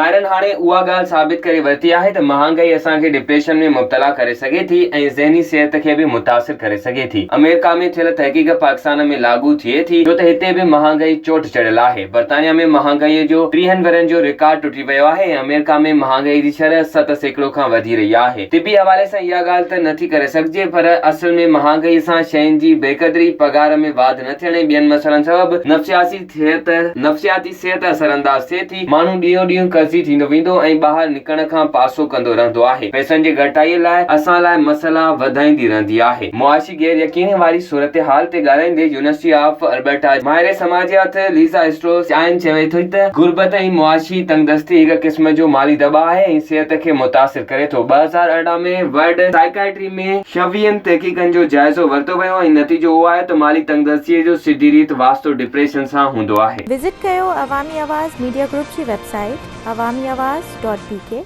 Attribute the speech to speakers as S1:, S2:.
S1: ماهرن هاڻي اها ڳالهه ثابت ڪري ورتي آهي ته مهانگائي اسان کي ڊپريشن ۾ مبتلا ڪري سگهي ٿي ۽ ذهني صحت کي به متاثر ڪري سگهي ٿي. آمريڪا ۾ ٿيل تحقيق پاڪستان ۾ لاڳو ٿئي ٿي ڇو ته هتي به مهانگائي چوٽ چڙهيل آهي. برطانيا ۾ مهانگائي جو ٽيهن ورهين جو رڪارڊ ٽٽي ويو آهي ۽ آمريڪا ۾ مهانگائي جي شرح 7% کان وڌي رهي آهي. طبي حوالي سان اها ڳالهه ته نٿي ڪري سگهجي پر اصل ۾ مهانگائي سان شين جي بيقدري، پگهار ۾ واڌ نه ٿيڻ ۽ ٻين مسئلن سبب نفسياسي صحت نفسياتي صحت اثرانداز ٿئي ٿي، ماڻهو ڏينهون ڏينهن قرضي ٿيندو ويندو ۽ ٻاهر نڪرڻ کان پاسو ڪندو رهندو آهي. پئسن جي گهٽتائي لاء اسان لاء مسئلا وڌائيندي رهندي آهي. معاشي غير يقيني واري صورتحال تي ڳالهائيندي يونيورسٽي آف البرٽا جي ماهر سماجيات ليزا اسٽروس چائن چوي ٿي ته غربت ۽ معاشي تنگدستي هڪ قسم جو مالي دٻاء آهي ۽ صحت کي متاثر ڪري ٿو. 2018 ۾ ورلڊ سائيڪائٽري ۾ شوين تحقيقن جو جائزو ورتو ويو ۽ نتيجو اهو آيو ته مالي تنگدستيء جو سڌي ريت واسطو ڊپريشن سان هوندو آهي.
S2: وزٽ ڪيو عوامي آواز ميڊيا گروپ جي website Awami Awaz dot B K.